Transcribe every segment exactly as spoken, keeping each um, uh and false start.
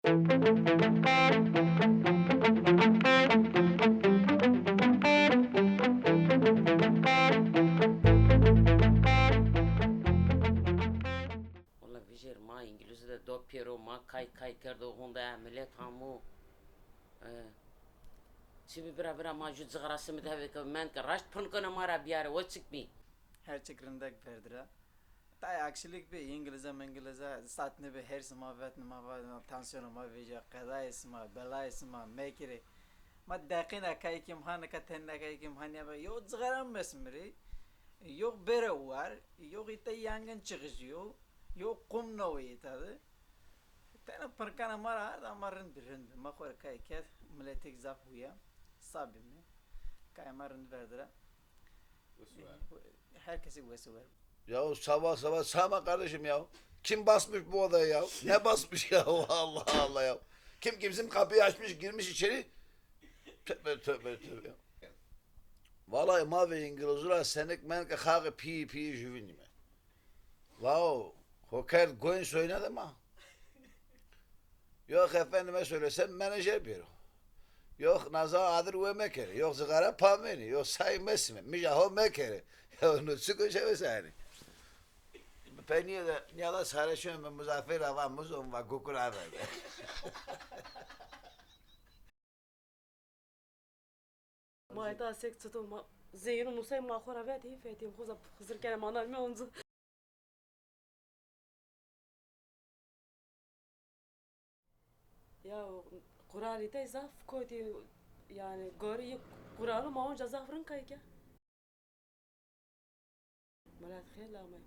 Wela vijêr ma Îngilîzû de do pêro, ma kay kay kerdo honde, milet hamo, e, çi bi bira bira ma jû cixara simit hevê ke mend ke raşt pirn keno ma ra biyare, o çik bî? Her çik rindek verdi ra. Tay aksîlik bî, Îngilîze mingilîze, sat nêbî, hêrsê ma vetnî, ma va tansîyonê ma vejîya, qedayê sima, belayê sima mekirê. Ma deqîna kay kîm ha nika tenna kay kîm ha nîya be, yo cixara mesimrî, yo bêre war, yo îta yangin çixijîyo, yo qum no wê îta de. Tena pirkana ma ra ard ama rind bî, rind bî. Ma xo rê kay kerd, miletêk zaf huya, sa bîme. Kay ma rind verdi ra. Wes û wer. Herkesi wes û wer. Ya sabah sabah sağma kardeşim ya. Kim basmış bu odaya ya? Ne basmış ya? Allah Allah ya. Kim kimsin kapıyı açmış, girmiş içeri. Tövbe tövbe tövbe ya. Vallahi ma ve Îngilîzû ra senik men ke xaxê pîyî pîyî jûvînîme. Lao, ho kerd goyn soyna de ma. Yok efendime söylesem menajer bêro. Yok naza adir we mekerê. Yok cixara pa menî. Yok say mesime. Mija ho mekerê. Ya no çik o şewe sanî. Pe nîye de nîya da sare şoyme muzafir ra va muzon va gukur averde. Ma eta sek çito ma zeyno musay ma xo ra vet hîf etîm xo za Xizir kene ma nanîme onca. Ya Quran îtay zaf kotî, yanî gorî Quranî ma onca zaf rind kay ke. Milet xêr amey.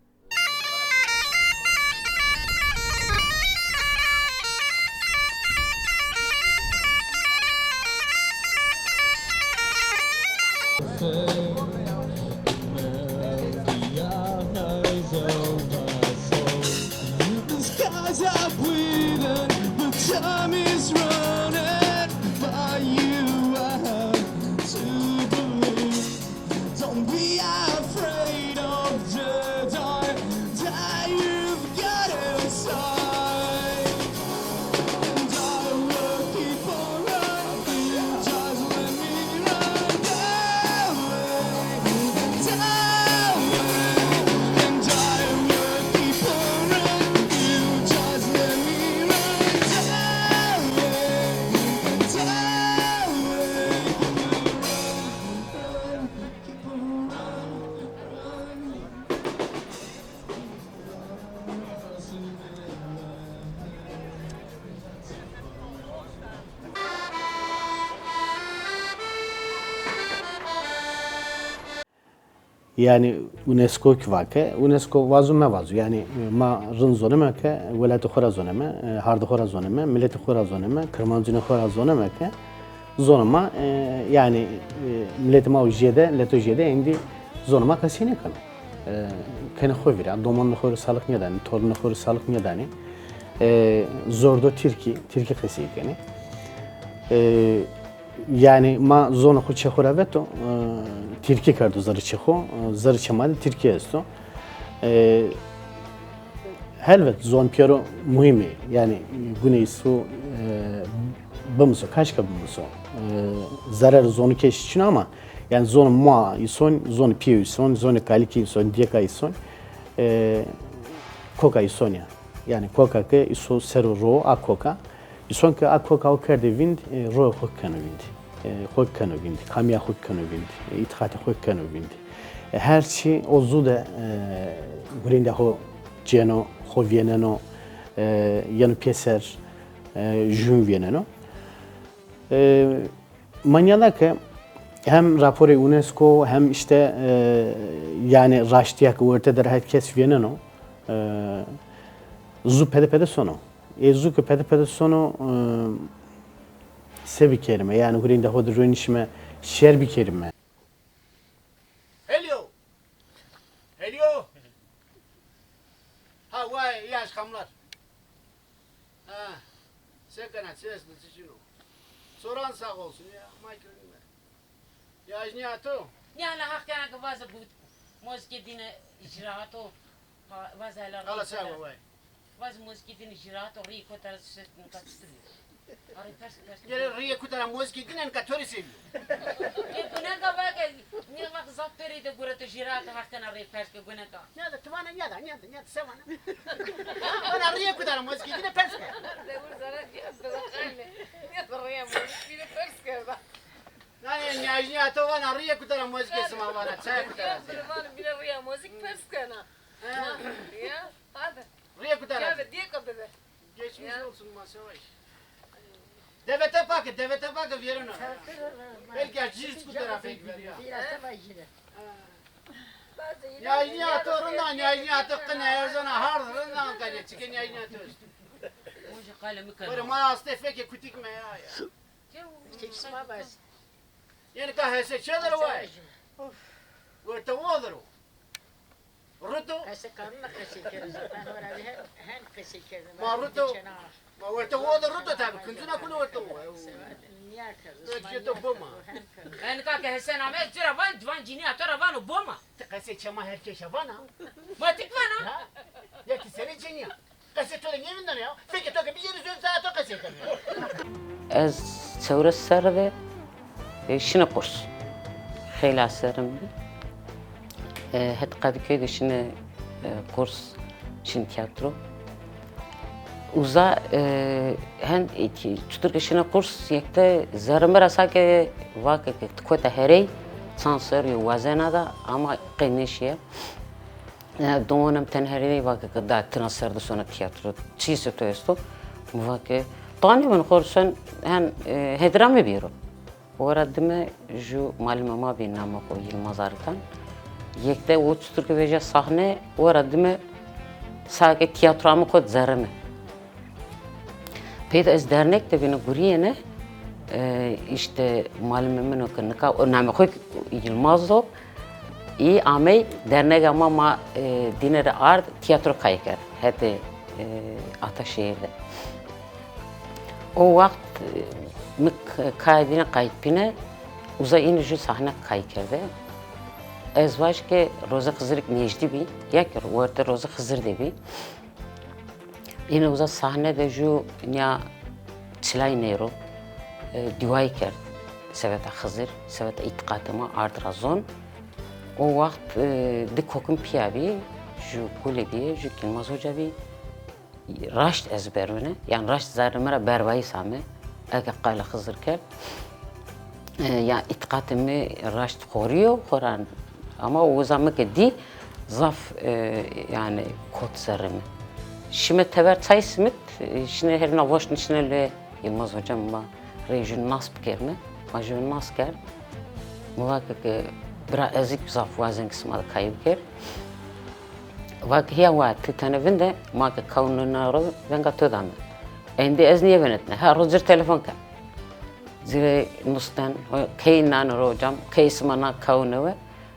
The skies are bleeding, the time is running, but you have to believe. Don't be afraid of the dark that you've got inside. And I will keep on running, you just let me run away, away. And I will keep on running, you just let me run away, away. Yanî UNESCO kî vake, UNESCO vazo mevazo. Yanî, e, ma rind zoneme ke welatê xo ra zoneme, e, hardê xo ra zoneme, miletê xo ra zoneme, kirmancûnê xo ra zoneme ke zonê ma, e, yanî, e, miletê ma û jêde, leto jêde êndî zonê ma qesey nêkeno. E, kenê xo vîra, domanê xo rê saliq nêdanê, torunê xo rê saliq nêdanê. E, zor do tirkî, tirkî qesey kenê. E, Yanî ma zonê xo çê xo ra veto, e, tirkî kerdo zerrê çê xo, e, zerrê çê ma de tirkî esto. E, helbet zon pêro muhîm ê. Yanî gunê îso, e, bimiso, kaşka bimiso. E, zerarê zonû ke çin ama, yanî zonê ma îson, zonê pîyê îson, zonê kalikê îson, dîyeka îson, e, koka îson ya. Yanî koka ke îso ser o ro a koka. Îson ke a koka xo kerde vînd, e, royê xo keno vînd. E, xo keno vînd, kamîya xo keno vînd, e, îtîqatê xo keno vînd. E, her çî o zu de, e, hurênda xo cêno, xo vîneno, e, yeno pêser, e, jûn vîneno. E, Ma nîyada ke hem raporê UNESCO hem îşte, e, yanî raştîya ke werte der het kes vîneno, e, zu pede pede sono. Ê zu ke pede pede sono, e, se bikerîme? Yanî hurênda xo de ronîşîme şer bikerîme? Helio! Helio! Ha, vay, iyi akşamlar. Ha, se kena, çi esto, çi çin o? Soran sağ olsun ya, ma kî rindîme. Ya, nîya to? Nîya la haq kena ke vaze bu mozike dîne îcraat o, vaze helal. Ala sağ ol, vay. Vaz mozikê dîne jî rahat o, rîyê kota ra sesnî ka çitur yo. Arê pers pers. Gere rîyê kota ra mozikê dîne nika to rê se bîyo? Ê guneka vake, nê vake zaf perê de gureto jî rahat o, wextena rê pers ke guneka. Nîyada, ti vana nîyada, nîyada, nîyada, se vana? Vana rîyê kota ra mozikê dîne pers ke. Dewir zara nîyada, nîyada rîya mozikê dîne pers kerda. Yanî nîyajnîya to vana rîyê kota ra mozikê sima vana, çaya kota ra zî. Vana bîne rîya mozik pers kena. Ha. Ya, hadi. Rîyê kota ra. Geçmiş olsun, ma savaş. Devete pake, devete pake vêreno. Belki ya cîr çiku tarafê ver ya. Nîyajnîya to rindan, nîyajnîya to qine erzena hard rindan kare, çike nîyajnîya to est. Hoca qale mi kena. Bere ma astê fekê kutik me ya ya. Tek sima bas. Yanî ka hese çedir o vay. Werte odir o. Ruto. Qese kanuna qesey kerdin zaten, ora bir hen, hen qesey kerdin. Ma ruto. Ma werte odir ruto tabi, kincina kule werte o. Niye kerdin? Ötçe to boma. Yanî ka ke hese name, ez ci ra van, van cinîya to ra vano boma. Ti qesê çema her keşa vana. Ma tik vana. Ya ki seni cinîya. Qesê to de nêvindena ya. Fekê to ke bicêrî zor zaya to qesey kena. Ez çewres serre de, e, şine kurs. Xeylê serre mi bî. E, het Kadıköy de şine, e, kurs, şin tiyatro. Uza, e, hen, e, ki, çutur ke şine kurs, yekte zerre mi ra sa ke vake ke ti kota herey, çand serrî yo wazena da, ama qey nêşîye. E, domonem tenherî vake ke da tina ser de sona tiyatro, çî se to esto? Mi vake, tanî min xor sen hen, e, hedra mi bîro. Ora dime ju malime ma bî, name xo Yilmaz Arıkan. Yekte o çutur ke veja sahne, ora dime sa ke tiyatro ame kot zerre mi. Peyde ez dernek de bîne gurîyêne, e, îşte malime min o ke nika, o name xo Yilmaz o, î amey dernega ma, ma, e, dîne de ard tiyatro kay kerd. Hetê, e, Ataşehir de. O waxt, e, mi k-, kaya dîne qayt bîne, uza îne ju sahne kay kerde. Ez vaj ke Roze Xizirîk nêjdî bî, ya ki werte Roze Xizir de bî. Îne uza sahne de ju nîya çilay nêro, e, dîwayî kerd. Seveta Xizir, seveta îtîqatê ma ard ra zon. O waxt, e, di kokim pîya bî, ju Gule bî, ju Yilmaz Hoca bî. Raşt ez berwine, yanî raşt zerrê mi ra bervayîs ame. Eke qalê Xizir kerd, e, ya îtîqatê mi raşt xorî yo, xora, ama o uza mi ke dî, zaf, e, yanî kot zerrê mi. Şîme tever çay simit, e, şîne herîna voşt nişîne lê Yilmaz Hoca mi va rê jû nas bikerîme. Ma jû nas kerd. Mi va ke, ke bira ez kî zaf wazen ke sima de kayî biker. Va ke hîya wa ti tene vinde, ma ke kaw nêna ro, venga to dame. Endî ez nêvenetne. Her roz ci rê telefon ken. Ci rê nusten, ho-, key nane ro cam, key sima na kaw newe.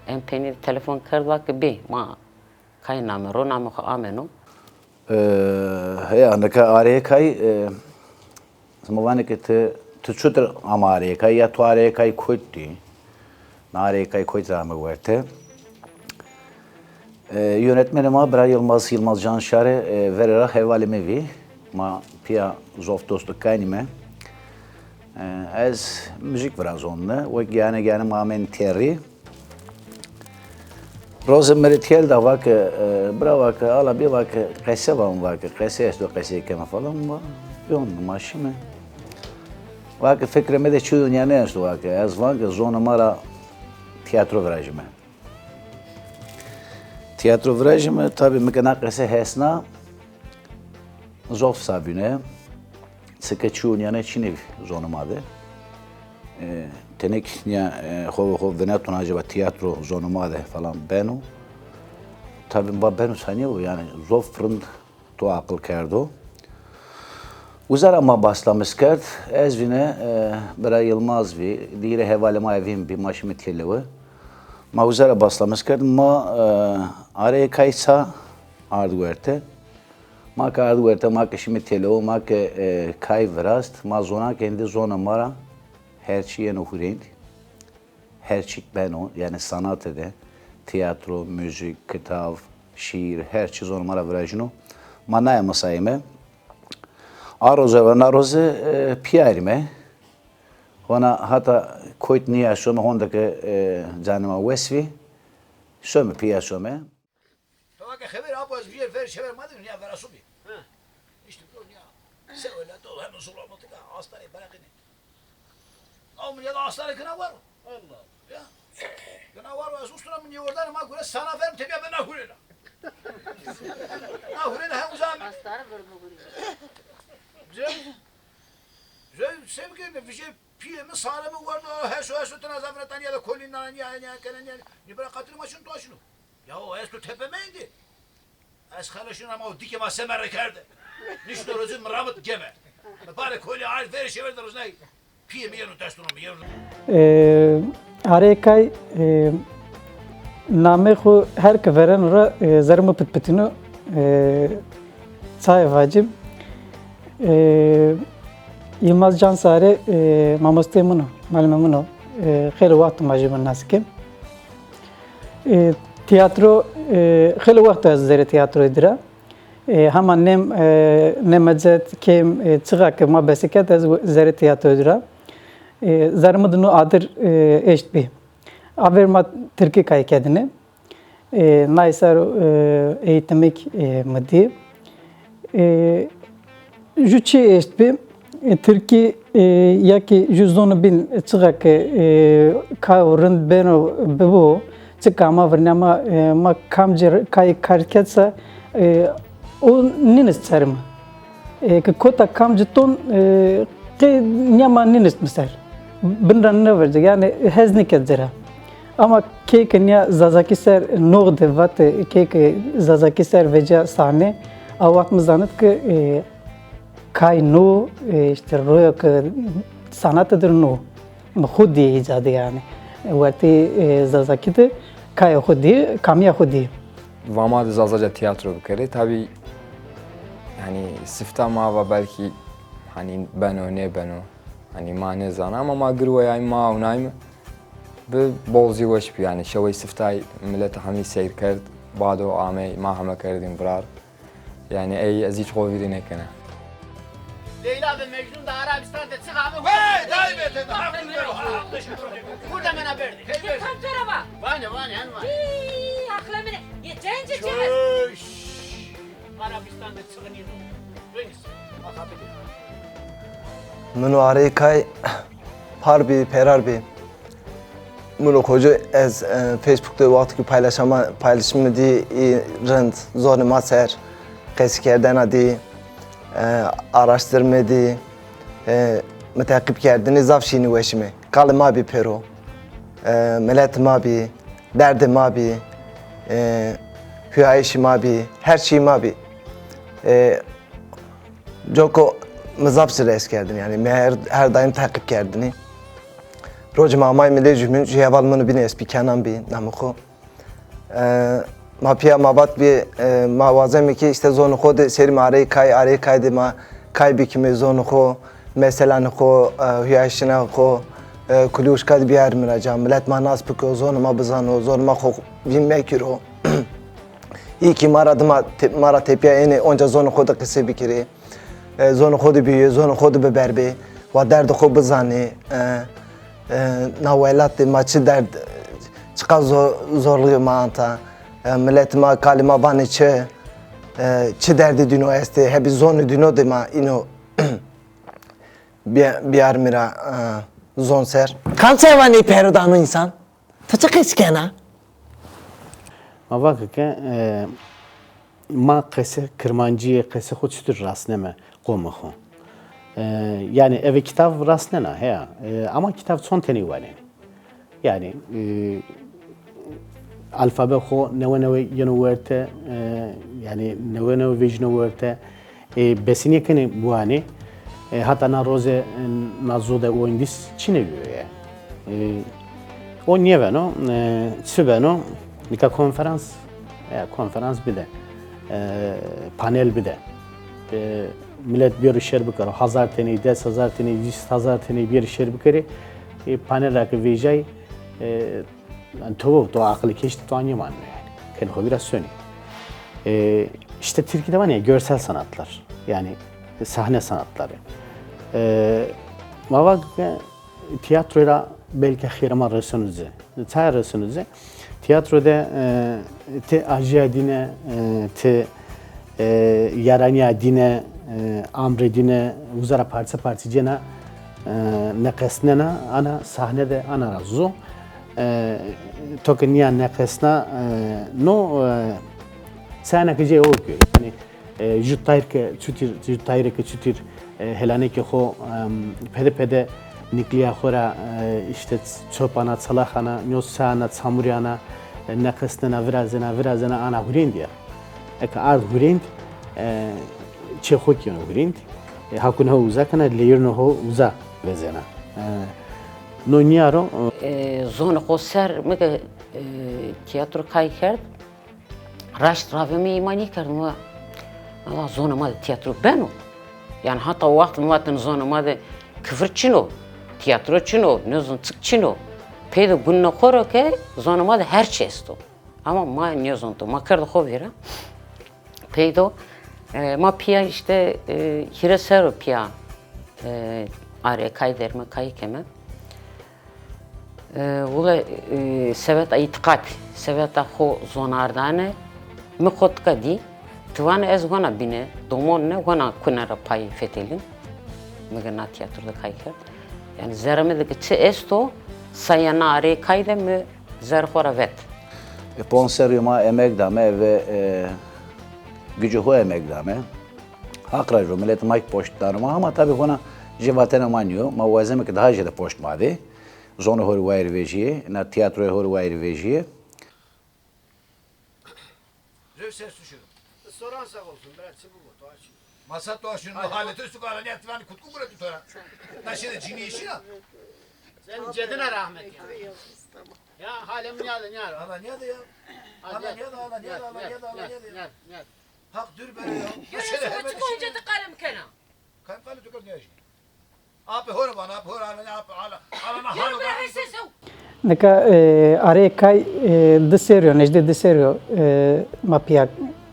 En peynî telefon kerd, va ke bê, ma kay name ro, name xo ameno. E, heya, nika areyê kay, e, sima vanê ke ti, ti çutir ama areyê kay, ya to areyê kay kotî? Na areyê kay kotî ra ame werte? E, yönetmenê ma bira Yilmaz, Yilmaz Canşare, e, verê ra hevalê mi vî. Ma pîya zof dost û kaynîme. E, ez muzîk virazonne. Wek gane gane ma amên têrî. Roze mi rê tîyel da, va ke, e, bira, va ke, ala bê, va ke, qese van, va ke, qese esto, qesey keme falan, va, yon, ma şîme. Va ke, fikrê mi de çi yo nîya nêesto, va ke, ez, va ke, zonê ma ra tîyatro virajîme. Tîyatro virajîme, tabî mi ke na qese hesna, zof sabîne. Çike çi yo nîyane çinê zonê ma de. E, tenik nîya, e, xo, xo vineton acaba tîyatro zonê ma de falan beno. Tabî mi va beno, sanîye o, yanî zof rind to aqil kerdo. Uza ra ma baslamis kerd, ez vîne, e, bira Yilmaz vî, dîrê hevalê ma Evîn bî, ma şîme têlewe. Ma uza ra baslamis kerd, ma, e, areyê kay ça ard werte. Ma ke ard werte, ma ke şîme têlewe, ma ke, e, kay virast, ma zona ke êndî zonê ma ra her çî yeno hurênd. Her çîk beno, yanî sanate de, tîyatro, muzîk, kitav, şîîr, her çî zonê ma ra virajîno. ma naye musayîme. A roze ve na roze, e, pîyarîme. Hona hata koyt nîya şome, honde ke, e, canê ma wes vî, şome, pîya şome. Tewake xeber apo ez vîyer ver şever ma de nîya vera subî. Hı. İşte bu nîya. Se öyle dol hem sulamatı ka hastane bırakın. Ama ya da hastane kına var. Allah. Ya. Kına var, ez ustuna min yordan ma kure sana ver tebiya ben ahurela. Ahurela hem uzağım. Hastane bölümü kuruyor. Güzel. Zey, se bikeme, vijê pîyê mi, sarê mi werdo, heso heso tena zafre tanîya de kolî nana nîya, nîya kene nîya. Nî bira qatilê ma şin to şino. Ya o esto tepe mendî. Ez xele şino ama o dîke ma semere kerde. Nişto rozî mi rabit geme. Mi pare kolî ard verê şever de roznay. Pîyê mi yeno destûno mi yeno. E, Arê Kay, e, namê xwu her ke vereno ra, e, zerrê mi pitpitîno, e, çayê vacî. E, Yilmaz Cansare, e, mamosteyê min o, malimê min o. E, xeylê wext ma jûbîn nas kên. E, tîyatro, e, xeylê wext o ez zerrê tîyatroyî dir a. E, hema nem, e, nemecet, kêm, e, çixa ke ma bese kerd, ez zerrê tîyatroyî dir a. E, zerrê mi de no adir, e, eştbî. Aver ma tirkî kay kerdêne. E, nay ser, e, eğitimik, e, mi dî. E, Ju çî eştbî, e, tirkî, e, ya kî ju zonê bîn, e, çixa ke, e, kayo rind beno bibo, çi kama virnîya ma, e, ma kamcî kay kar kerd se, e, o nînist ser mi. E, ke kota kamcî ton, e, qey nîya ma nînist mi ser. Bin ra nêvercî, yanî hez nêkerd ci ra. Ama key ke nîya Zazakî ser nox de vate, key ke Zazakî ser vecîya sahne, a wext mi zanit ke, e, kay no, e, îşte royo ke sanate dir no. Mi xwu dîye îca de yanî. Wertê, e, Zazakî de kayê xwu dîye, kamîya xwu dîye. Va ma de Zazaca tîyatro bikerê. Tabî, yanî sifta ma va belkî, hanî beno, nêbeno. Hanî ma nêzana ama ma girweyayme, ma awnayme. Bi bol zî weş bî yanî. Şewey siftay milet hemî seyr kerd. Bado amey, ma heme kerdîn virar. Yanî ey ez hîç xo vîrî nêkena. Leyla ve Mecnun da Arabistan de çixa mi. Wey, dayê bete, haqî bero, haqî bero. Burada mena berdî. Hey, berdî. Tam tera va. Vanê, vanê, en vanê. Hî, aqle mine. Yeterince çevir. Çöş. Arabistan de çixa nîno. Min û Arê Kay par bî, pêrar bî. Min û Xoce ez, e, Facebook de wexto ke paylaşama, paylaşimê dî, î rind zonê ma ser qesî kerdena dî, e, araştirme dî, e, mi teqîb kerdinî zaf şînî weşîme. Qalê ma bî pêro. E, milet ma bî, derdê ma bî, e, huyayîşê ma bî, her çî ma bî. E, Coko mi zaf ci res kerdin, yanî mi her, her daîm teqîb kerdinî. Rocê ma amayme lê jûbîn, jû heval min bîn, ez bî Kenan bî namê xo. E, ma pîya ma vat bî, e, ma wazeme ke îşte zonê xo de serî ma Arê Kay, Arê Kay de ma kay bikîme zonê xo, meselanê xo, e, huyayîşîna xo, e, kulî uşka de bîyarîme ra ca. Milet ma nas biko, zonê ma bizano, zonê ma xo vîn mekiro. Î kî ma ra dima te-, ma ra tepîya ênê onca zonê xo de qise bikirê. E, zonê xo de bîyê, zonê xo de biberbê. Wa derdê xo bizanê. E, e, na welat de ma çi derd, çiqa zo-, zorlixê ma anta. E, miletê ma, kalê ma vanê çi, e, çi derdê dîno estê. Hebî zonê dîno de ma îno bî-, bîyarmî ra, e, zon ser. Kam çay vanê pêro dano însan? Ti çi qesî kena? Ma vake ke, e, ma qese kirmancîye, qese xo çitur rasneme qomê xo. E, yanî eve kitav rasnena, heya. E, ama kitav çon tenî wanenî. Yanî, e, alfabe xo newe newe yeno werte, e, yanî newe newe vejîno werte. E, besenîye kenê biwanê, e, hata na roze, e, na zo de o îndîs çinê bîyo ya. E, o nêbeno, e, çi beno? Nika konferans, e, konferans bide, e, panel bide. E, milet bêro şêr bikero, hazar tenî, des hazar tenî, vîst hazar tenî bêro şêr bikerê. E, panel ra ke vejay, e, Yanî to, to aqilê keşî to nêmano yanî. Kenê xo vîra sonê. E, İşte Tirkî de vanê görsel sanatlar. Yani sahne sanatları. E, ma va ke tîyatroyî ra belkî xêrê ma reseno ci. Çaya reseno ci? Tîyatro de, e, ti ajîya dîne, e, ti, e, yaranîya dîne, e, amrê dîne, uza ra parçe parçe cêna, e, neqesnena, ana sahne de ana ra zu. E, to ke nîya neqesna, e, no, e, çayna ke cê o kî. Yanî, e, ju tayr ke çutir, ju tayre ke çutir, e, helanekê xo, em, pede pede niklîya xo ra, e, işte çopan a, çalaxan a, nîyo çayan a, çamurîyan a, e, neqesnena, virazena, virazena, ana hurêndî ya. Eke ard hurênd, e, çê xo kî yeno hurênd. E, hakune ho uza kena, leyirno ho uza vezena. E, no nîya ro, e, E, zonê xo ser mi ke, e, tîyatro kay kerd, raşt ravê mi îma nêkerd. Mi va, mi va zonê ma de tîyatro beno? Yanî hata o waxt mi vatên zonê ma de kifir çin o, tîyatro çin o, nêzon çik çin o. Peydo gunîno xo ro ke zonê ma de her çî esto. Ama ma nêzonto, ma kerdo xo vîra. Peydo, e, ma pîya işte, e, hîrê serr o pîya, e, arê kay derme kay keme. E, wule, e, seveta îtîqat, seveta xo zonardane, mi xo tika dî, ti vanê ez hona bîne, domon ne, hona kune ra pay fetelîn. Mi ke na tîyatro de kay kerd. Yanî zerrê mi de ke çi esto, saya na arê kay de mi zerrê xo ra vet. E, ponc serrî yo ma emeg dame ve, e, gucê ho emeg dame. Haq ra jo, milet ma kî poşt dano ma, hama tabî hona jê vatena ma nîyo. Ma wazeme ke daha jêde poşt ma dê. Zonê ho rê wayîr vejîyê, na tîyatroyê ho rê wayîr vejîyê. Rew ser suşiro. Soran sağ olsun, bırak, çi bu, bu, tuhaf şey. Masa tuhaf şimdi, halete su kalan yattıran kutku bıraktı tora. Taşıdı cini işi ya. Sen cedine rahmet ya. Ya, halem ya da ya. Ala niye de ya? Ala niye de, ala niye de, ala niye de, ala niye de ya? Hak dür bere ya. Yaşa da hemen çık önce de kalem kena. Kalem kalem tükür ne işi? Ape hore bana, ape hore ala, ape ala, ala na halo. Nika, e, arê kay, e, di serrî yo, nejdê di serrî yo, e, ma pîya,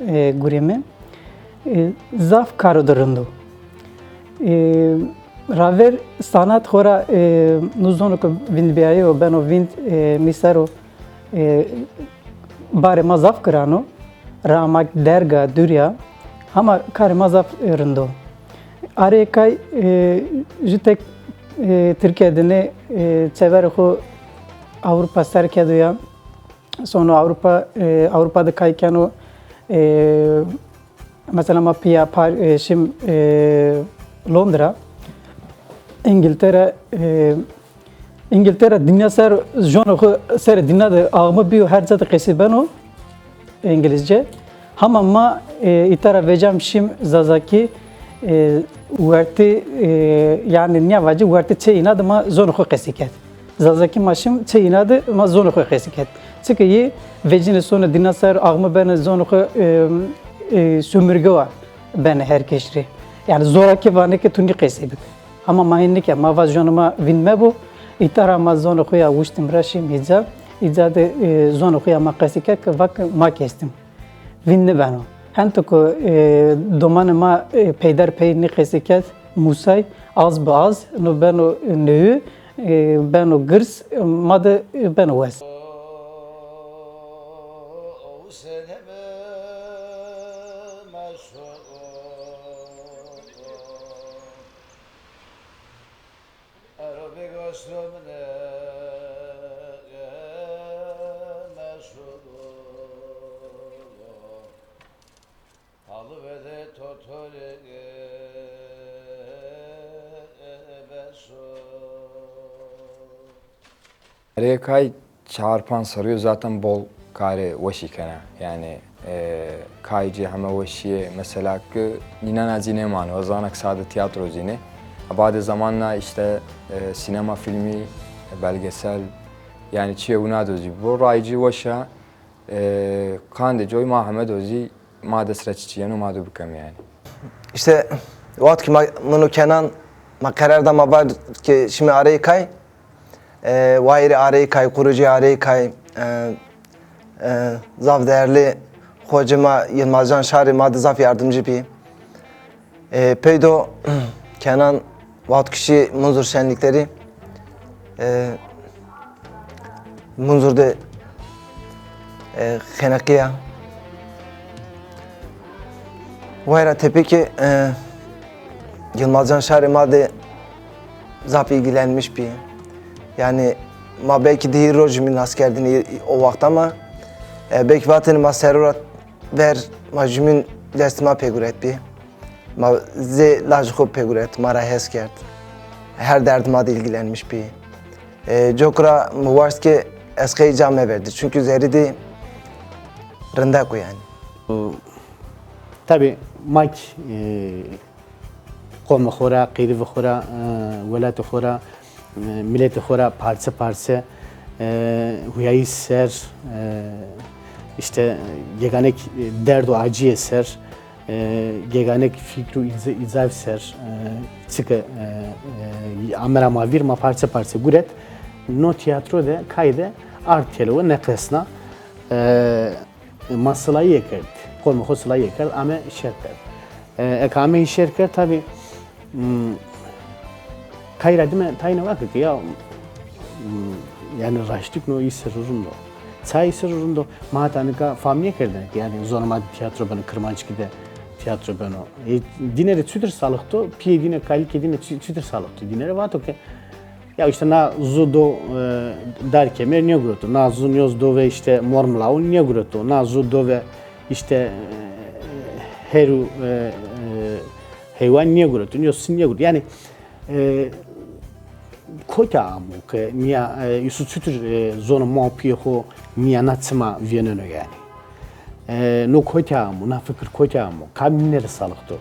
e, gurîme. E, zaf karo de rind o. E, raver sanat xora, e, no zono ke vindbîyaye o, beno vind, e, mi ser o, e, barê ma zaf giran o. Raa ma derg a, dûrî ya. Hama karê ma zaf, e, rind o. Arê kay, e, ju tek, e, Tirkîya de nê, e, çeverê xo Ewropa ser kerdo ya. Sono Ewropa, e, Ewropa de kay keno, e, mesela ma pîya par-, e, şim, e, Londra, Îngiltere, e, Îngiltere dinya ser, zonê xo serê dinya de axme bîyo, her ca de qesî beno Îngilizce. Hama ma, e, îta ra vecam şim Zazakî, e, wertê, e, yanî nîya vacî wertê çê îna de ma zonê xo qesî kerd. Zazakî ma şim çê îna de ma zonê xo qesî kerd. Çike yê vecîne sonê dinya ser, axme benê zonê xo, e, e, sömürge wa benê her keş rê. Yanî zorake vanê ke tu nîqesî bike. Hama ma hên nîke, ma va zonê ma vînd mebo. Îta ra ma zonê xo ya wuştim ra şim îca. Îca de, e, zonê xo ya ma qesî kerd ke vake ma kestim. Vînd nêbeno. Hento ke, e, domanê ma, e, peyder pey nê qesî kerd, musay, az bi az, no beno newî, e, beno girs, ma de, e, beno wes. Arê kay çar panc serrî yo zaten bol karê weşî kena. Yanî, e, kay ci heme weşî yê. Mesela ki nînan a zî nêmano, ez zana ki sade tîyatro zî nê. Badê zamanna işte, e, sînema fîlmî, e, belgesel, yanî çîyê wina do zî bibo. Ray ci weş a. E, qandê coy ma heme do zî ma dest ra çiçî yeno ma do bikeme yanî. İşte, waxt ki ma, min û Kenan, ma qerar da ma bar ki şime arê kay, e, wayîrê arê kay, kurucê arê kay, e, e, zaf değerli Xocê ma Yilmazcan Şarê ma de zaf yardımcı bî. E, peydo Kenan wexto ke şî Munzur şenliklerî, e, Munzur de, e, xeneqîya. Wayra tepî ke, e, Yilmazcan Şarê ma de zaf ilgilenmiş bî. Yanî ma belkî di hîrê rojî mi nas kerdinî o wext ama, e, belkî vatêne ma serro ra ver ma jumîn destê ma pêguret bî. Ma zê lajê xo pêguret, ma ra hes kerd. Her derdê ma de ilgilenmiş bî. E, coka ra mi waşt ke ez qey ca meverdî. Çunkî zerrî de rindek o yanî. Tabî ma kî, e, qomê xo ra, qedîvê xo ra, e, welatê xo ra, e, miletê xo ra parçe parçe, e, huyayîş ser, e, îşte geganek derd û acîye ser, e, geganek fikr û îz-, îzaf ser, e, çike, e, e, ame ra ma vîr, ma parçe parçe guret. No tîyatro de, kay de ard têlewe, neqesna. E, Ma silayîye kerd, qomê xo silayîye kerd, ame şer kerd. E, eke ame şer kerd, tabî, m, kay ra dime tayîne vake ke ya, m, yanî raştik no î ser rind o. Çay î ser rind o. Ma heta nika fam nêkerdêne ke yanî zonê ma de tîyatro beno, kirmanckî de tîyatro beno. E, dîne rê çutir salixto, pîyê dîne, kalikê dîne çu-, çutir salixto. Dîne rê vato ke ya îşte na zu do, e, dar kemer nêgureto, na zu nîyo do ve îşte mor milawu nêgureto, na zu do ve îşte, e, her û, e, e, heywan nêgureto, nîyo sin nêgureto. Yanî, e, kotî amo ke nîya, e, îsu çutir, e, zonê ma û pîyê xo nîya na çima vîneno yanî. E, no kotî amo, na fikir kotî amo, kam nîne rê salixto?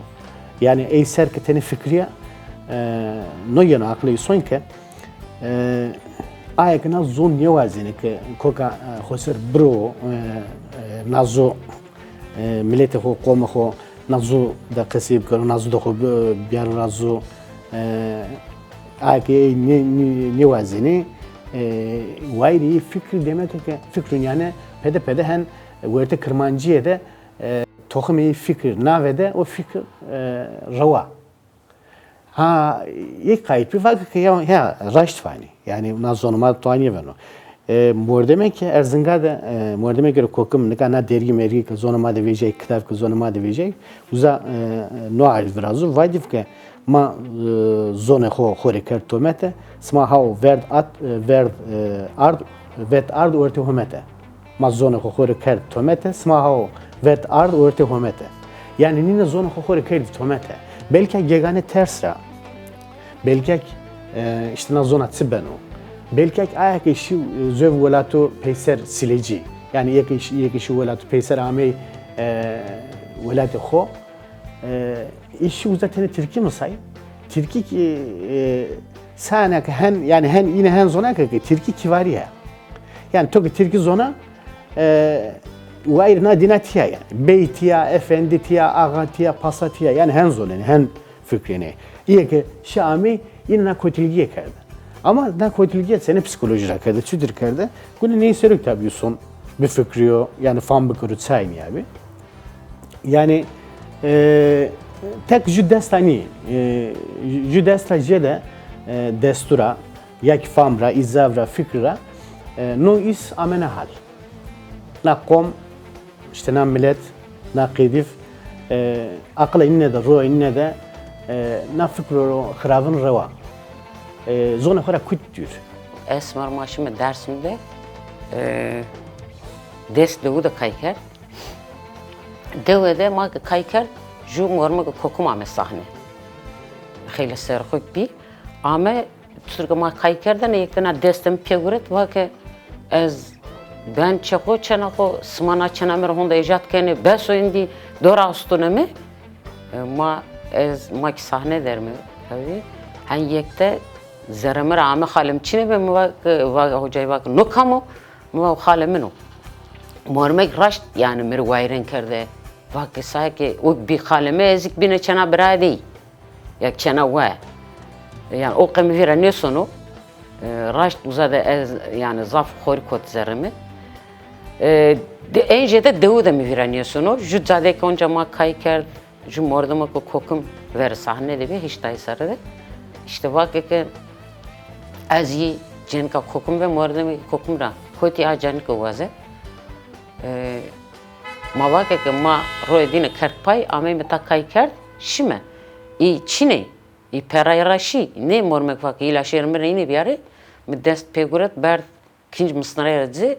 Yanî ey ser ke tenê fikirîya, e, no yeno aqilê îson ke, e, aye ke na zon nêwazêne ke koka, e, xo ser biro, e, e, na zo, e, miletê xo, qomê xo, na zo de qesey bikero, na zo de xo bi-, biyaro ra zo, e, aye ke ey nê-, nê-, nêwazêne, e, wayîrê ey fikir demek o ke fikrûn yanî pede pede hen wertê kirmancîye de, e, toximê ey fikir navede, o fikir, e, rewa. Ha, yek qayît bî vake ke ya, ya raşt vanî. Yanî na zonê ma de toa nêveno. E, mordemê ke Erzinga de, e, mordemê ke rê kokim nika na dergî mergî ke zonê ma de vejîyay, kitab ke zonê ma de vejîyay, uza, e, no arî virazo, vajî ke ma, e, zonê xo xo rê kerd tomete, sima hao verd at, e, verd, e, ard, vet ard ortê homete. Ma zonê xo xo rê kerd tomete, sima hao vet ard ortê homete. Yanî nîne zonê xo xo rê kerdî tomete. Belka gegane ters ra, belka, e, îşte na zona çi beno. Belka aye ke şî, e, zov welato peyser silecî. Yanî yê ke şî, yê ke şî welato peyser amey, e, welatê xo. E, îşî uza tenê tirkî misay. Tirkî kî, e, sane ke hen, yanî hen, îne hen zona ke, ke tirkî kîvarî ya. Yanî to ke tirkî zona, e, wayîr na dîna tîya yanî. Bey tîya, efendî tîya, axa tîya, pasa tîya. Yanî hen zonenê, hen fikrênê. Îyê ke şî amey, îne na kotilgîye kerde. Ama na kotilgîye senê psîkolojî ra kerde, çutir kerde? Gunê ney ser o ke tabî îson bifikrîyo, yanî fam bikero çay nîyabî. Yanî, e, tek ju desta nî, e, ju desta jêde, e, destû ra, ya kî fam ra, îzav ra, fikir ra, e, no îs amene hal. Na qom, îşte na milet, na qedîv, e, aqilê nîne de, royê nîne de, e, na fikro xiravin rewa. E, zonê xo ra kut dûr. Ez sima rê ma şîme Dersim de, e, dest dewu de kay kerd. Dewe de ma ke kay kerd, ju mormegê kokim ame sahne. Xeylê serxok bî. Ame, çutir ke ma kay kerdêne, yek de na destê mi pêguret, va ke ez ben çê xo, çêna xo, sima na çêna mi rê honde îjad kenê, bes o, îndî dora astune mi. E, ma, ez, ma kî sahne der mi, tabî. Hen yek de zerrê mi ra ame, xalê mi çinê bi, mi va ke, va, hocayî va ke, no kam o? Mi va, o xalê min o. Mormek raşt, yanî, mi rê wayîrên kerde. Va ke, saye ke o bî xalê mi, ez kî bîne çêna birayê dey. Ya çêna we. Yanî, o qe mi vîra nêsono. E, raşt uza de ez, yanî, zaf xorî kot zerrê mi. E, de, en jêde dewu de mi vîra nêsono. Ju cadê ke onca ma kay kerd, ju mordemo ke kokim verê sahne de bî, hîştayî serre de. Îşte vake ke ez yî cenika kokim ve mordemê kokim ra kotî a cenike waze. E, ma vake ke ma royê dîne kerd pay, ameyme ta kay kerd, şîme. Î çin ê, î perayî ra şî, nê mormek vake, îla şêrê mi rê înê bîyarê, mi dest pê guret, berd kinc misnirayî ra ci,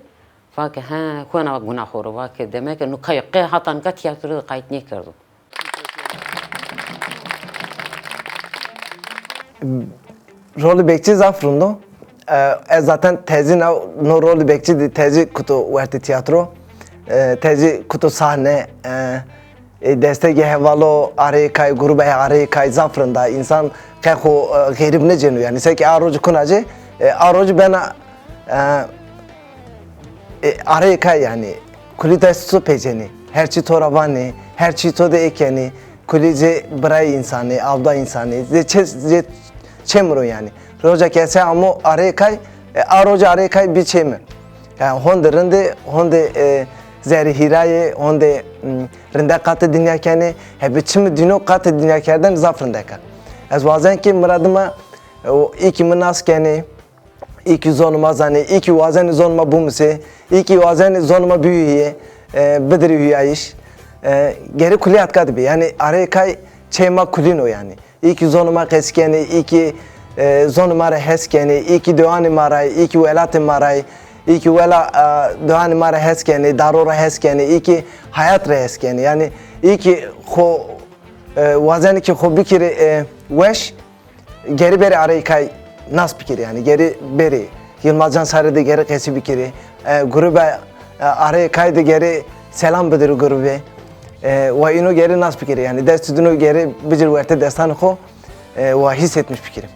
vake, he, hona guna xo ro, vake, demek ke no kayo qe hata nika tîyatro de qayt nêkerdo. Rolê bekçî zaf rind o. E, ez zaten tezî na, no rolê bekçî de tezî kuto wertê tîyatro. E, tezî kuto sahne. E, e, destegê hevalo arê kay, grûbê arê kay zaf rind a. Însan qe xo, e, xerîb nêcêno yanî. Seke a rocî kuna ci, e, a rocî bena, e, e, arê kay yanî. Kulî dest to pêcenî. Her çî to ra vanî, her çî to de êkenî. Kulî zê birayê însanî, avda însanî, zê çe-, zê çemiro yanî. Roca ke se amo arê kay, e, a roca arê kay bî çêmi. Yanî honde rindê, honde, e, zerrî hîrayê, honde, m, rinde qatê dinya kenê, hebê çimê dîno qatê dinya kerdene zaf rindek a. Ez wazen ke miradê ma, e, o î kî mi nas kenê, î kî zonê ma zanê, î kî wazenê zonê ma bimusê, î kî wazenê zonê ma bihuyîyê, e, bidirê huyayîş. E, gerê kulî atka de bê. Yanî arê kay çê ma kulîn o yanî. Î kî zonê ma qesî kenê, î kî, e, zonê ma ra hes kenê, î kî dewanê ma ra yê, î kî welatê ma ra yê, î kî wela, e, dewanê ma ra hes kenê, daro ra hes kenê, î kî hayat ra hes kenê. Yanî î kî xo, e, wazenê ke xo bikirê, e, weş, gerî berê arê kay nas bikirê, yanî gerî berê. Yilmaz Can Sarı de gerî qesî bikirê. E, grûbe, e, arê kay de gerî selam bidirê grûbe. E, wa îno gerî nas bikirê, yanî destê dîno gerî bicir wertê destanê xo, e, wa hîsetmiş bikirê.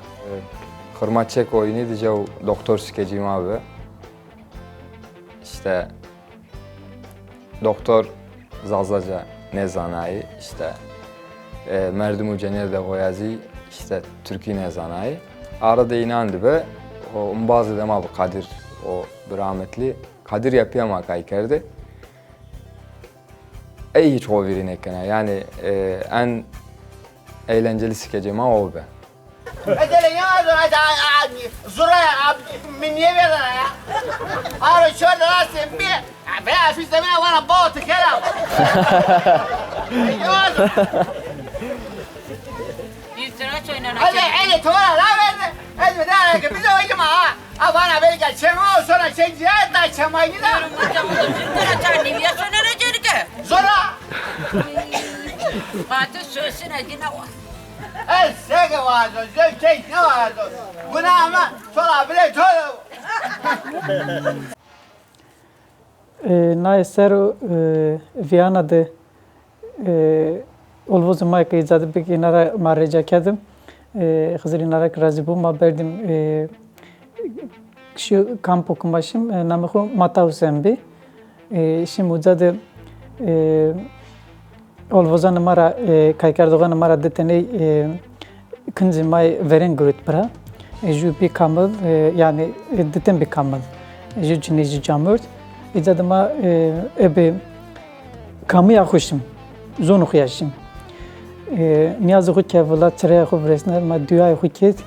Xirma çek oyunî de jew doktor skecî ma bi. İşte doktor Zazaca nêzanayî, işte, e, merdim û cenêr de xo ya zî, işte, Tirkî nêzanayî. Arada înan de bi, o embazê de ma bi Kadir, o bi rahmetli. Kadir ya pîya ma kay kerde. Ey hîç xo vîrî nêkena. Yanî, e, en eğlenceli skecê ma o bi. Mesela ya, zura ya, mi niye verdin ya? Aro şöyle nasıl bir, be afişte ben bana bot kerem. Yüz lira çoynan. Hadi, hadi, tamam, la verdi. Hadi, bir daha, bir daha oynama ha. Ha, bana böyle gel, çema, sonra çekeceğiz, daha çema gider. Hocam, hocam, yüz lira çarpı, ya sonra ne gelecek? Sonra. Fatih sözüne yine var. Ez seke vazo, zewcek ne vazo. Günahıma sola bile tolo. E, naye ser o, e, Viyana de, e, olvozê ma ke îca de bik, îna ra ma rêca kerdim. E, Xizir îna ra ki razî bo, ma berdim, e, şu kampo ki ma şim, e, namê xo Mata Husen bi. E, şim uca de, e, olvozanê ma ra, e, kaykerdoxanê ma ra di teney, e, kincê ma yê verên girot pira. E, ju bî kamil, e, yanî, e, di ten bî kamil. E, ju cinî, ju camêrd. Îca de ma, e, ebe kamîya xo şim, zonê xo ya şim. E, nîyazê xo ke vila, çirayê xo viresnay, ma duyayê xo kerd,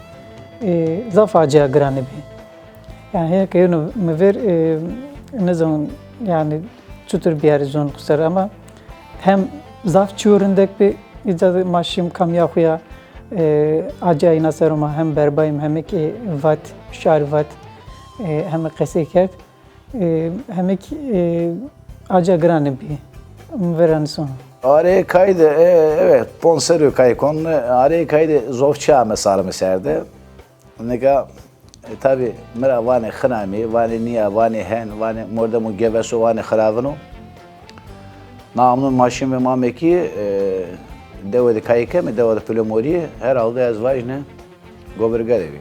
e, zaf acîya giranî bî. Yanî hênî ke yeno mi ver, e, nizon, yanî çutur biyarî zonê xo ser, ama hem zaf çîyo rindek bi, îca de ma şim kamîya xo ya, e, acîya îna ser o ma hem berbayîm, hem ki vat, şarî vat, e, hem qesey kerd, e, hem ki, e, acîya giranî bi. Mi ver ra nizon. Arê kay de, e, evet, pon serrî kay kon, arê kay de zof çî ame sarê mi ser de. Nika, e, tabî mi ra vanê xinamî, vanê nîya, vanê hen, vanê mordemo geves o, vanê xiravin o. Na amnon ma şîme, ma ame kî, e, dewe de kayê keme, dewa de Pilemorîye, herhalde ez vajîne Govirga de bî.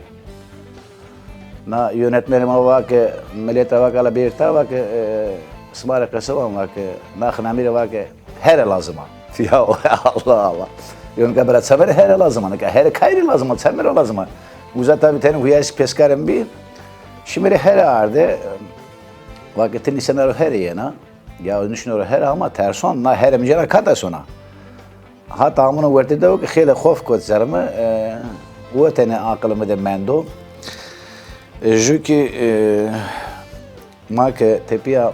Na yönetmenê ma va ke, milet ra va ke, ala bêrî ta, va ke, e, sima rê qese van, va ke, na xinamî rê va ke, here lazim a. Ya Allah Allah. Yo nika bira çeme rê here lazim a, nika here kay rê lazim a, çeme rê lazim a. Uza tabî tenê huyayîş pêskarên bî. Şîme rê here arde. Va ke ti nîsena ro herê yena, ya nişino ro here ama terson, na here mi cena kata sona. Hata amino wertê dewe ke xêle xof kot ser mi, e, wetene aqilê mi de mendo. E, ju kî, e, ma ke tepîya,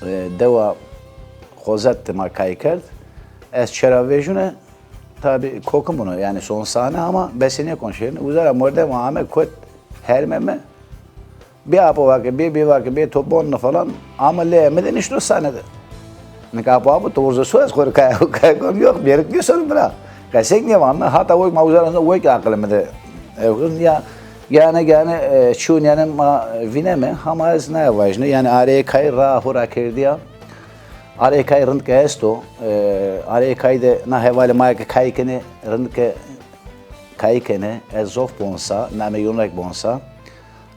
e, dewa Xozet de ma kay kerd, ez çera vejune, tabî kokim bino, yanî son sane ama besê nêkon şêrine. Uza ra mordema ame kot herme mi. Bê apo vake, bê, bê vake, bê to bonne falan. Ama lê mi de nişto sane de. Nika apo, apo, to urzo so ez xo rê kaya, kaya kon, yok, bêrik nêsono bira. Qesek nêvanne, hata wek ma uza ra, wek aqilê mi de. E, ya, gane, gane, e, çîyo nîyane ma vîneme, hama ez naya vajîne. Yanî areyê kay ra xo rakerdîya. Areyê kay rind ke esto, e, areyê kay de na hevalê ma ke kay kenê, rind ke kay kenê, ez zof bonsa, namê yonrek bonsa.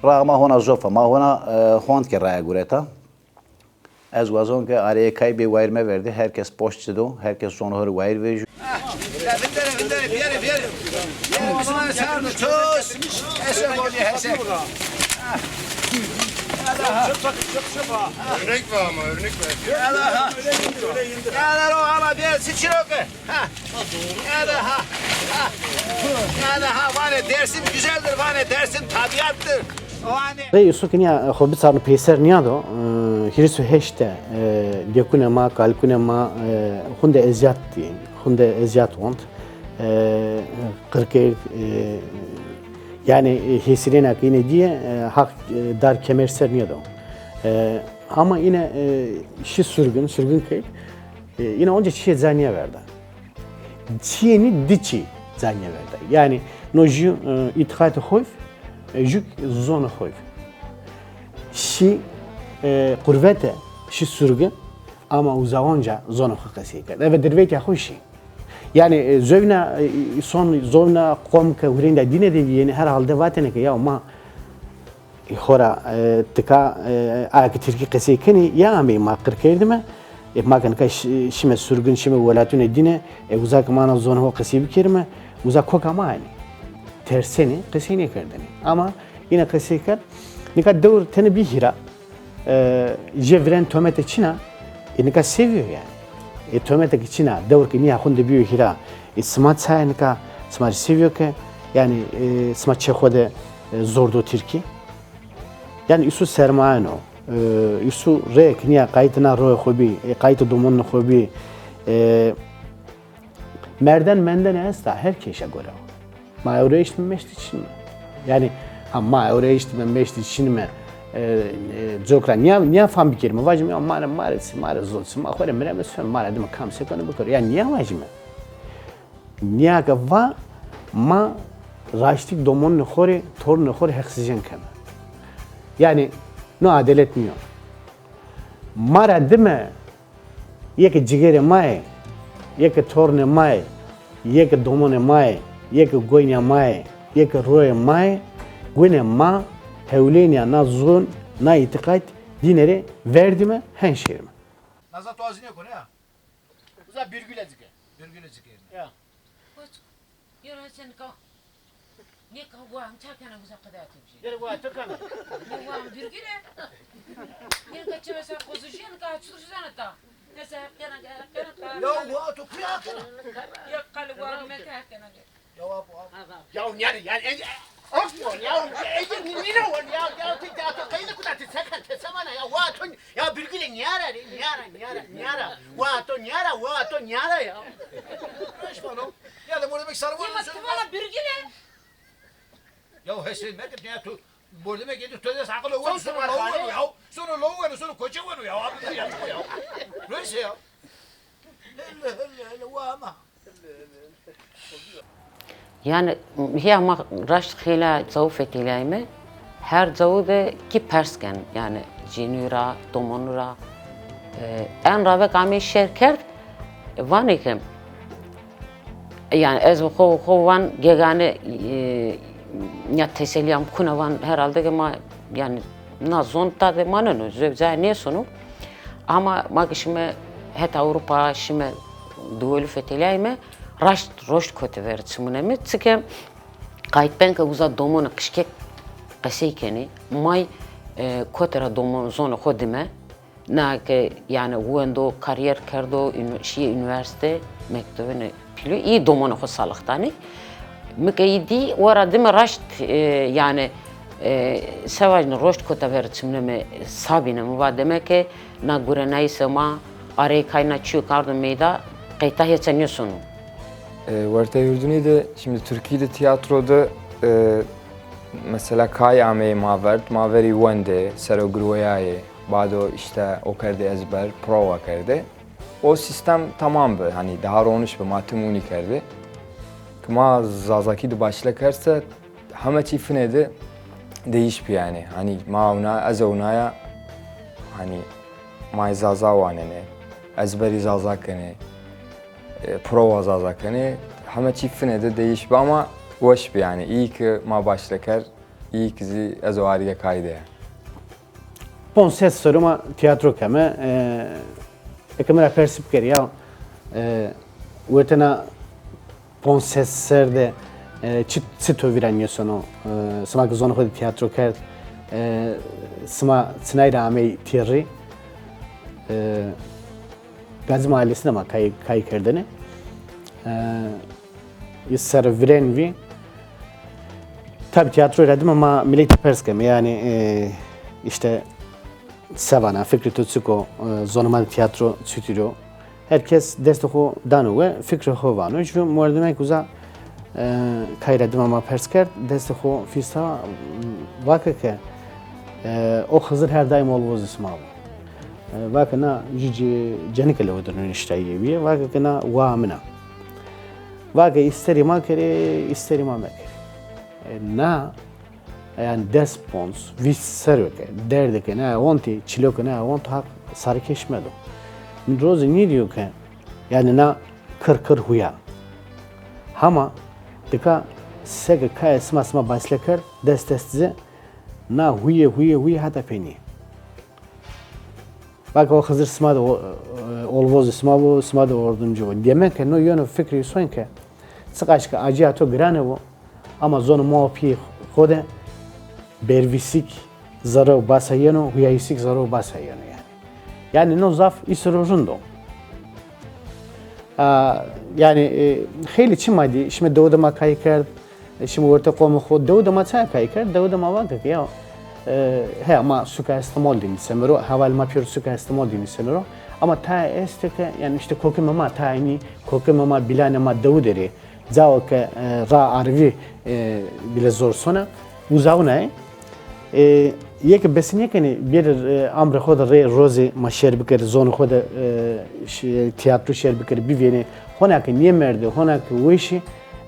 Raa ma hona zof a, ma hona, e, hond ke raya gureta. Ez wazon ke areyê kay bê wayîr meverdê, her kes poşt ci do, her kes zonê ho rê wayîr vejîyo. Vindere, vindere, biyere, biyere. Biyere, Osman çağırdı, çöz. Ese bol ye, ese. Örnek ver ama, örnek ver. Ya da ha. Ya da o ala bir sıçır o ki. Ha. Ya da ha. Ha. Ya da ha, vane Dersim güzeldir, vane Dersim tabiattır. Vane. Rê îsu ke nîya xo biçarno peyser nîyado, e, hîris û heşt de, e, dekunê ma, kalikûnê ma, e, hunde ezîyat dî, hunde ezîyat wont, e, qir kerd, e, yanî, e, hêsîrêna ke îne dîye, e, haq, e, dar kemer ser nîyado. E, hama îne, e, şî surgin, surgin kerd, e, îne onca çîyê ca nîyaverda. Çîyênî di çî ca nêverda. Yanî no jû, e, îtîqatê xo vî, e, jû zonê xo vî. Şî, e, qurvete, şî surgin, ama uza onca zonê xo qesey kerd. Eve dirveytîya xo şî. Yanî, e, zovîna, e, son zovîna qom ke hurênda dîne de vîyênî, herhalde vatêne ke ya ma Xora, e, tika, e, aya ke tirkî qesey kenî, ya ameyî ma qir kerdîme, e, ma ke nika şi-, şîme surgin, şîme welatûnê dîne, e, uza ke ma na zonê ho qesey bikerîme, uza koka ma anî. Tersenî, qesey nêkerdênî. Ama îne qesey kerd, nika dewr tenê bî hîra, e, jê virên tomete çin a, e, nika se vîyo yanî. E, tomete ke çin a, dewr ke nîya hunde bîyo hîra, e, sima çaye nika, sima rê se vîyo ke, yanî, e, sima çê xo de, e, zor do tirkî. Yanî îsu sermayen o. E, îsu rê ke nîya qayîtê na royê xo bî, e, qayîtê domonê xo bî. E, merden mendene esta, her keşe gore o. Ma ewro eştîme meştî çinîme. Yanî, ha, ma ewro eştîme meştî çinîme, e, e, coka ra nîya, nîya fam bikerîme. Vajîme, ya ma rê, ma rê, ma rê zot, ma xo rê mireme, son, ma rê dime kam se keno bikero. Ya nîya vajîme. Nîya ke va, ma raştî domonê xo rê, tornê xo rê heqsîjen keme. Yanî, no adelet nîyo. Ma ra dime, yê ke cigêrê ma yê, yê ke tornê ma yê, yê ke domonê ma yê, yê ke goynîya ma yê, yê ke royê ma yê, gunê ma hewlênîya na zon, na îtîqat dîne rê verdîme, hen şêrîme. Naza to azî nêkon ya. Uza bîrgule ci ke. Bîrgule ci ke. Ya. Koç, yora sen ka. Ne ka wa hem çakana uza qeda tu bir şey. Yere wa tu kana. Ne wa hem bîrgule. Ne ka çeme sa kozu jin ka çur jana ta. Ne sa kana kana ta. Ya wa tu kira kana. Ya kal wa me ka kana. Ya wa bu. Ya nîyare, yanî, e, e, ya, e, nî, nîne won, ya, ya, ti, ya, ti, qeyde kuda, ti, se kan, ti, se vana, ya, wa, to, ya, bîrgule, nîyare, rê, nîyare, nîyare, nîyare, wa, to, nîyare, wa, to, nîyare, ya. Reş vano, ya, de, mordemê sarı vano, ya, ti vana bîrgule. Ya, hesê meke, ya, tu, mordemê ke tu, tu des aqil o, sono low weno, ya, sono low weno, sono koçe weno, ya, abi, ya, ya. Reş ya. Hele, hele, hele, wa ama. Yanî, hîya ma raşt xeylê cawu fetelîyayîme, her cawu de kî pers ken, yanî cênîyû ra, domonû ra. E, en ravek amey şer kerd, vanê ke, yanî ez bi xo, xo van gegane, e, ya teselîya mi kuna van herhalde ke ma, yanî na zon ta de maneno, zewcaya nêsono. Ama ma ke şîme heta Ewropa, şîme diwelû fetelîyayîme, raşt roşt kote ver çimunê mi. Çike qayîtben ke uza domonê qijkek qesey kenê, may, e, kotê ra domo-, zonê xo dime. Na ke, yanî, wendo, karîyer kerdo, unu-, şîyê unîversîte, mektebunê pîlû, î domonê xo salix danê. Mi ke î dî, o ra dime raşt, e, yanî, e, se vajîne, roşt kota ver çimneme, sabîne. Mi va deme ke na gurenayîse ma, areyê kay na çîyo ke ardo meyda, qeyta hêça nêsono. E, wertê hurdunî de, şimdi Tirkî de tîyatro de, e, mesela kay ameyê ma ver, ma verî wendê, ser o girweyayê, bado îşte o kerdê ezber, prova kerdê. O sîstem tamam bi, hanî daha roniş bi, ma tim winî kerdê. Ke ma zazakî de başle kerd se, heme çî finê de değiş bi yanî. Hanî ma ewna, ez ewnaya, hanî ma zaza wanenê, ezberî zaza kenê, e, prova zaza kenê, heme çî finê de değiş bi ama weş bi yanî. Îyî ke ma başle kerd, îyî ke zî ez û Arîye kay de ya. Ponc ses serrî ma tîyatro keme. E, eke mi ra persî bikerî ya, e, wertê na ponc ses serrî de, e, çi, çi to vîra nêsono? E, sima ke zonê xo de tîyatro kerd, e, sima çinay ra amey tîrî? E, Gazî Mahallesî de ma kay, kay kerdêne. E, î ser vîren vî. Tabî tîyatroyî ra dime ma miletî pers keme. Yanî, e, îşte se vana, fikrê to çik o, e, zonê ma de tîyatro çitur o? Her kes destê xo dano we, fikrê xo vano. Jû merdimek uza, e, kay ra dima ma pers kerd, destê xo fîsta, vake ke, e, o Xizir her daîm olvozê sima bo. E, vake na jû ce-, cenike lewe de niştayî yê wîye, vake ke na waa min a. Vake îsterî ma kerê, îsterî ma mekerê. E, na Yanî des ponc, vîst serrî ke derdê ke naya wontî, çîlo ke naya wont Haq sarikeş medo. Mi rozê nêdîyo ke, yanî na kir kir huya. Hama dika seke kayê sima sima başle kerd, des des ci na huye huye huye hata peynî. Vake o Xizir sima de o, e, olvozê sima bo, sima de ordimcî bo. Demek ke no yeno fikrê îson ke çiqaş ke acîya to girane bo, ama zonê ma û pîyê xo de bervîsîk zerre û basa yeno, huyayîsîk zerre û basa yeno yanî. Yanî no zaf îsero rind o. A, yanî, e, xeylê çî ma dî, şime dewe de ma kayî kerd, e, şime wertê qomê xo, dewe de ma çaya kayî kerd, dewe de ma vake ke ya, e, heya ma suka Estemol de nîseme ro, hevalê ma pêro suka Estemol de nîseme ro. Ama taya estê ke, yanî îşte kokimê ma taya nî, kokimê ma, bîlanê ma dewe de rê. Cawo ke, e, ra arvî, e, bîle zor sona, uza wina yê. E, yê ke bes nêkenê, bêrê, e, amrê xo de rê rozê ma şêr bikerê, zonê xo de, e, ş-, tîyatro şêr bikerê, bivênê. Hona ke nêmerdê, hona ke weşî,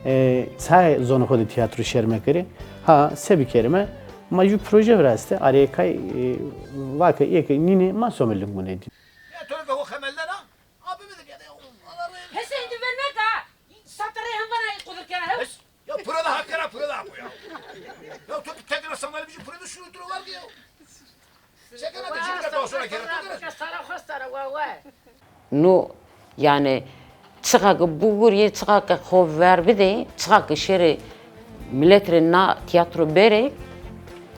e, çayê zonê xo de tîyatro şêr mekerê. Ha, se bikerîme? Ma jû proje viraştê, Arîye Kay, e, vake ê ke nînê ma some lingunê dî. Ya to ke ho xemellena, abi mi de gede, Allah razı olsun. Hesen, tu vermek ha. Satırı hem bana kudur kere. Ya pura da hak kera, pura da hak ya. Ya to tek ra sandalye bizi pura da şunu dur var ya. Çekene de şimdi daha sonra kere. Sara xo sara, wa wa. No, yanî, çiqa ke bigurîyê, çiqa ke xo ver bidê, çiqa ke şêrê milet rê na tîyatro bêrê,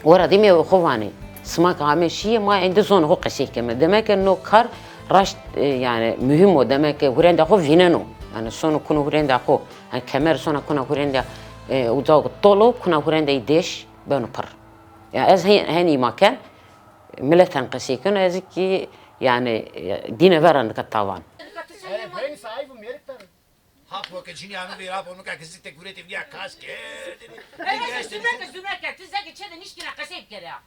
o ra dîmê xo vanê. Sima ke ame şîyê, ma êndî zonê xo qesey keme. Demek ke no kar raşt, e, yanî, muhîm o. Demek ke hurênda xo vîneno. Yanî, sono kuno hurênda xo. Yanî, kemer sona kuna hurênda, e, uca tol o, kuna hurênda î dêş, beno pir. Ya ez hen-, henî îma ken, milet hen qesey keno, ez kî, yanî, e, dîne vera nika tavan. Hak weke cinî ame veyra bo, nika ke zik de guretê vîya kas kerdêne. Ey, zurna ke, zurna ke, ti zeke çê de nişkîna qesey bikerê ya.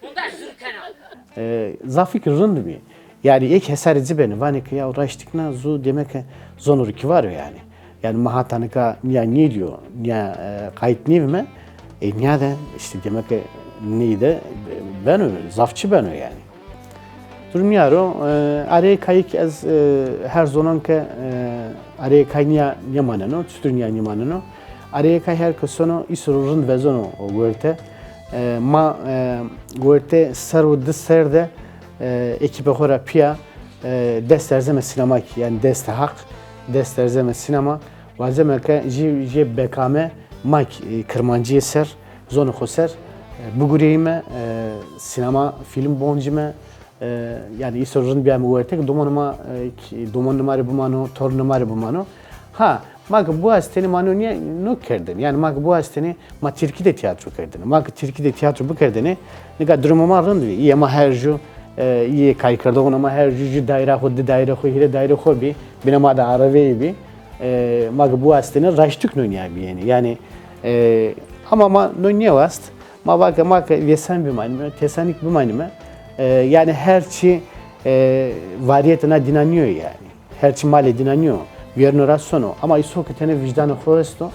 Hunda zur kena. E, zafî ki rind bî. Yanî ê ke hesarê ci benê, vanê ke ya raştîk na zu demek ke zonê rê kî varo yanî. Yanî ma hata nika nîya nêdîyo, nîya, e, qayt nêbîme. E, nîya de îşte demek ke ney de, e, beno, zaf çî beno yanî. Durum nîya ro, e, Arîye Kayî kî ez, e, her zonan ke, e, Arîye Kay nîya nêmaneno, çitur nîya nêmaneno? Arîye Kay her ke sono, îsero rind vezeno werte. E, ma, e, werte ser û di ser de, e, ekîpê xo ra pîya, e, dest erzeme sînema kî, yanî destê Haq, dest erzeme sînema. Wazeme ke jê, jê bekame ma kî, e, kirmancîye ser, zonê xo ser, E, bigureyîme, e, sînema, fîlm boncîme. E, yanî îso rind bîyayme werte ke domonê ma, e, kî, domonê ma rê bimano, tornê ma rê bimano. Ha, ma ke biwastêne ma no nîya-, no kerdêne. Yanî ma ke biwastêne ma tirkî de tîyatro kerdêne. Ma ke tirkî de tîyatro bikerdêne, nika durumê ma rind bî. Îyê ma her jû, e, îyê kaykerdoxûna ma her jû, jû daîra xo, di daîra xo, hîrê daîra xo bî. Bîna ma de areveyî bî. E, ma ke biwastêne raştik no nîya bîyêne. Yanî, e, ama ma no nêwast. Ma va ke ma ke vêsan bimanîme, têsanik bimanîme. E, yanî her çî, e, varîyetê na dîna nîyo yanî. Her çî malê dîna nîyo. Vîyerno ra sono. Ama îso ke tenê vîjdanê xo esto,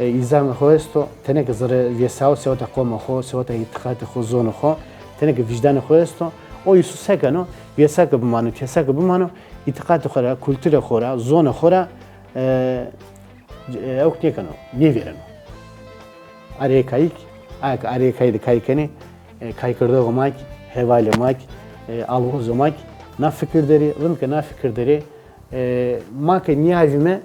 e, îlzamê xo esto, tenê ke zerê vêsao seweta qomê xo, seweta îtîqatê xo, zonê xo, tenê ke vîjdanê xo esto, o îso se keno, vêsa ke bimano, têsa ke bimano, îtîqatê xo ra, kulturê xo ra, zonê xo ra, e, e, ewk nêkeno, nêvêreno. Arê kayîk, aya ke arê kayî de kay kenê, e, kaykerdoxê ma kî, hevalê ma kî, e, alwozê ma kî, na fikir der ê, rind ke na fikir der ê, e, ma ke nîyavîme,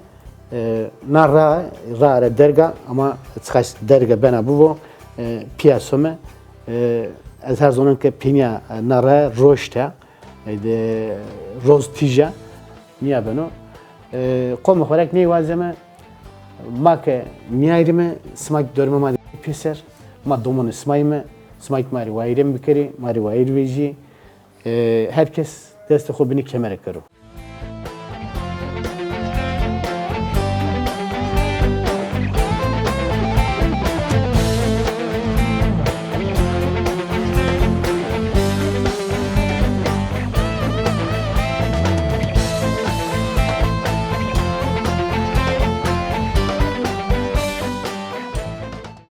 e, na ra, ra ra derga, ama çiqaş derga bena bibo, e, pîya some, e, ez her zonon ke pênîya, e, na ra roşt a, e, de roz tîj a, nîya beno. E, qomê xo ra kî nêwazeme, ma ke nîyarîme, sima kî dormê ma de pêser, ma domonê sima yîme, sima kî ma rê wayîrên bikerê, ma rê wayîr vejîyê. E, her kes destê xo binê kemere kero.